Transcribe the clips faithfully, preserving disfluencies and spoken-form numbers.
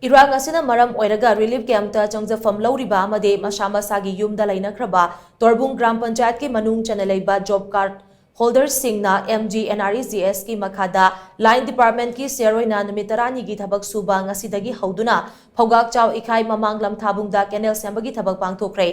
ꯏꯔꯥꯡ ꯑꯁꯤꯅ ꯃꯔꯝ ꯑꯣꯏꯔꯒ ꯔꯤꯂꯤꯐ ꯀꯦꯝꯞꯇ ꯆꯪꯖꯐꯝ ꯂꯧꯔꯤꯕ ꯑꯃꯗꯤ ꯃꯁꯥ ꯃꯁꯥꯒꯤ ꯌꯨꯝꯗ ꯂꯩꯅꯈ꯭ꯔꯕ ꯇꯣꯔꯕꯨꯡ ꯒ꯭ꯔꯥꯝ ꯄꯟꯆꯥꯌꯠꯀꯤ ꯃꯅꯨꯡ ꯆꯟꯅ ꯂꯩꯕ ꯖꯣꯕ ꯀꯥꯔꯗ ꯍꯣꯜꯗꯔꯁꯤꯡꯅ M G N R E G ꯑꯦꯁꯀꯤ ꯃꯈꯥꯗ ꯂꯥꯏꯟ ꯗꯤꯄꯥꯔꯠꯃꯦꯟꯠꯀꯤ ꯁꯦꯜ ꯑꯣꯏꯅ ꯅꯨꯃꯤꯠ ꯇꯔꯥꯅꯤꯒꯤ ꯊꯕꯛ ꯁꯨꯕ ꯉꯁꯤꯗꯒꯤ ꯍꯧꯗꯨꯅ ꯐꯧꯒꯥꯛꯆꯥꯎ ꯏꯈꯥꯏ ꯃꯃꯥꯡ ꯂꯝꯊꯥꯕꯨꯡꯗ ꯀꯦꯅꯦꯜ ꯁꯦꯝꯕꯒꯤ ꯊꯕꯛ ꯄꯥꯡꯊꯣꯛꯈ꯭ꯔꯦ꯫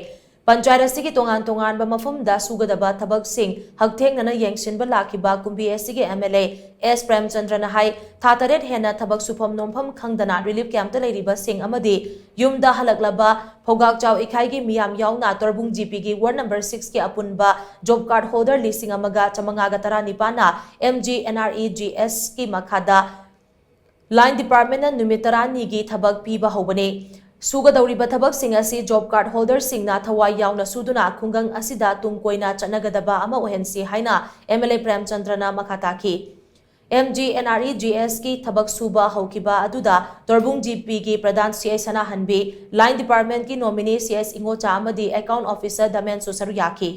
ꯄꯟꯆꯥꯌꯠ ꯑꯁꯤꯒꯤ ꯇꯣꯉꯥꯟ ꯇꯣꯉꯥꯟꯕ ꯃꯐꯝꯗ ꯁꯨꯒꯗꯕ ꯊꯕꯛꯁꯤꯡ ꯍꯛꯊꯦꯡꯅꯅ ꯌꯦꯡꯁꯤꯟꯕ ꯂꯥꯛꯈꯤꯕ ꯀꯨꯝꯕꯤ ꯑꯁꯤꯒꯤ ꯑꯦꯝ ꯑꯦꯜ ꯑꯦ ꯑꯦꯁ ꯄ꯭ꯔꯦꯝꯆꯟꯗ꯭ꯔꯅ ꯍꯥꯏ, ꯊꯥ ꯇꯔꯦꯠ ꯍꯦꯟꯅ ꯊꯕꯛ ꯁꯨꯐꯝ ꯅꯣꯝꯐꯝ ꯈꯪꯗꯅ ꯔꯤꯂꯤꯐ ꯀꯦꯝꯞꯇ ꯂꯩꯔꯤꯕꯁꯤꯡ ꯑꯃꯗꯤ ꯌꯨꯝꯗ ꯍꯜꯂꯛꯂꯕ ꯐꯧꯒꯥꯛꯆꯥꯎ ꯏꯈꯥꯏꯒꯤ ꯃꯤꯌꯥꯝ ꯌꯥꯎꯅ ꯇꯣꯔꯕꯨꯡ ꯖꯤ ꯄꯤꯒꯤ ꯋꯥꯔꯗ ꯅꯝꯕꯔ ꯁꯤꯛꯁꯀꯤ ꯑꯄꯨꯟꯕ ꯖꯣꯕ ꯀꯥꯔꯗ ꯍꯣꯜꯗꯔ ꯂꯤꯁꯤꯡ ꯑꯃꯒ ꯆꯥꯃꯉꯥꯒ ꯇꯔꯥꯅꯤꯄꯥꯟꯅ M G N R E G ꯑꯦꯁꯀꯤ ꯃꯈꯥꯗ ꯂꯥꯏꯟ ꯗꯤꯄꯥꯔꯠꯃꯦꯟꯠꯅ ꯅꯨꯃꯤꯠ ꯇꯔꯥꯅꯤꯒꯤ ꯊꯕꯛ ꯄꯤꯕ ꯍꯧꯕꯅꯤ꯫ ꯁꯨꯒꯗꯧꯔꯤꯕ ꯊꯕꯛꯁꯤꯡ ꯑꯁꯤ ꯖꯣꯕ ꯀꯥꯔꯗ ꯍꯣꯜꯗꯔꯁꯤꯡꯅ ꯊꯋꯥꯏ ꯌꯥꯎꯅ ꯁꯨꯗꯨꯅ ꯈꯨꯡꯒꯪ ꯑꯁꯤꯗ ꯇꯨꯡ ꯀꯣꯏꯅ ꯆꯠꯅꯒꯗꯕ ꯑꯃ ꯑꯣꯏꯍꯟꯁꯤ ꯍꯥꯏꯅ ꯑꯦꯝ ꯑꯦꯜ ꯑꯦ ꯄ꯭ꯔꯦꯝꯆꯟꯗ꯭ꯔꯅ ꯃꯈꯥ ꯇꯥꯈꯤ꯫ M G N R E G ꯑꯦꯁꯀꯤ ꯊꯕꯛ ꯁꯨꯕ ꯍꯧꯈꯤꯕ ꯑꯗꯨꯗ ꯇꯣꯔꯕꯨꯡ ꯖꯤ ꯄꯤꯒꯤ ꯄ꯭ꯔꯙꯥꯟ ꯁꯤ ꯑꯩꯆ ꯁꯅꯥꯍꯟꯕꯤ, ꯂꯥꯏꯟ ꯗꯤꯄꯥꯔꯠꯃꯦꯟꯠꯀꯤ ꯅꯣꯃꯤꯅꯤ ꯁꯤ ꯑꯩꯆ ꯏꯉꯣꯆꯥ ꯑꯃꯗꯤ ꯑꯦꯀꯥꯎꯟꯠ ꯑꯣꯐꯤꯁꯔ ꯗꯃꯦꯟꯁꯨ ꯁꯔꯨꯛ ꯌꯥꯈꯤ꯫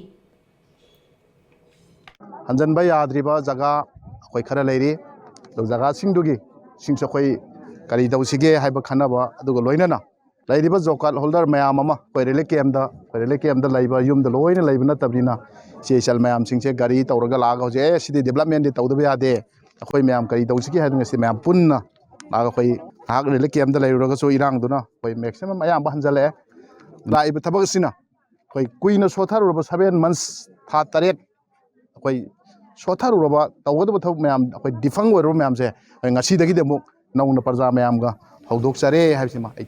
ꯍꯟꯖꯟꯕ ꯌꯥꯗ꯭ꯔꯤꯕ ꯖꯒꯥ ꯑꯩꯈꯣꯏ ꯈꯔ ꯂꯩꯔꯤ꯫ ꯑꯗꯨ ꯖꯒꯥꯁꯤꯡꯗꯨꯒꯤ ꯁꯤꯡꯁꯨ ꯑꯩꯈꯣꯏ ꯀꯔꯤ ꯇꯧꯁꯤꯒꯦ ꯍꯥꯏꯕ ꯈꯟꯅꯕ, ꯑꯗꯨꯒ ꯂꯣꯏꯅꯅ ꯂꯩꯔꯤꯕ ꯖꯣꯕ ꯀꯥꯔꯗ ꯍꯣꯜꯗꯔ ꯃꯌꯥꯝ ꯑꯃ ꯑꯩꯈꯣꯏ ꯔꯤꯂꯤꯐ ꯀꯦꯝꯞꯇ, ꯑꯩꯈꯣꯏ ꯔꯤꯂꯤꯐ ꯀꯦꯝꯞꯇ ꯂꯩꯕ ꯌꯨꯝꯗ ꯂꯣꯏꯅ ꯂꯩꯕ ꯅꯠꯇꯕꯅꯤꯅ, ꯁꯤ ꯑꯩꯆ ꯑꯦꯜ ꯃꯌꯥꯝꯁꯤꯡꯁꯦ ꯒꯥꯔꯤ ꯇꯧꯔꯒ ꯂꯥꯛꯑꯒ ꯍꯧꯖꯤꯛ, "ꯑꯦ, ꯁꯤꯗꯤ ꯗꯤꯕꯂꯞꯃꯦꯟꯗꯤ ꯇꯧꯗꯕ ꯌꯥꯗꯦ, ꯑꯩꯈꯣꯏ ꯃꯌꯥꯝ ꯀꯔꯤ ꯇꯧꯁꯤꯒꯦ?" ꯍꯥꯏꯗꯅ ꯉꯁꯤ ꯃꯌꯥꯝ ꯄꯨꯟꯅ ꯂꯥꯛꯑꯒ ꯑꯩꯈꯣꯏ ꯉꯥꯏꯍꯥꯛ ꯔꯤꯂꯤꯐ ꯀꯦꯝꯞꯇ ꯂꯩꯔꯨꯔꯒꯁꯨ ꯏꯔꯥꯡꯗꯨꯅ ꯑꯩꯈꯣꯏ ꯃꯦꯛꯁꯤꯃꯝ ꯑꯌꯥꯝꯕ ꯍꯟꯖꯜꯂꯛꯑꯦ꯫ ꯂꯥꯛꯏꯕ ꯊꯕꯛ ꯑꯁꯤꯅ ꯑꯩꯈꯣꯏ ꯀꯨꯏꯅ ꯁꯣꯊꯔꯨꯔꯕ seven months, ꯊꯥ ꯇꯔꯦꯠ, ꯑꯩꯈꯣꯏ ꯁꯣꯊꯔꯨꯔꯕ ꯇꯧꯒꯗꯕ ꯊꯕꯛ ꯃꯌꯥꯝ, ꯑꯩꯈꯣꯏ ꯗꯤꯐꯪ ꯑꯣꯏꯔꯕ ꯃꯌꯥꯝꯁꯦ ꯑꯩꯈꯣꯏ ꯉꯁꯤꯗꯒꯤꯗꯤ ꯑꯃꯨꯛ ꯅꯧꯅ ꯄ꯭ꯔꯖꯥ ꯃꯌꯥꯝꯒ ꯍꯧꯗꯣꯛꯆꯔꯦ ꯍꯥꯏꯕꯁꯤꯃ ꯑꯩ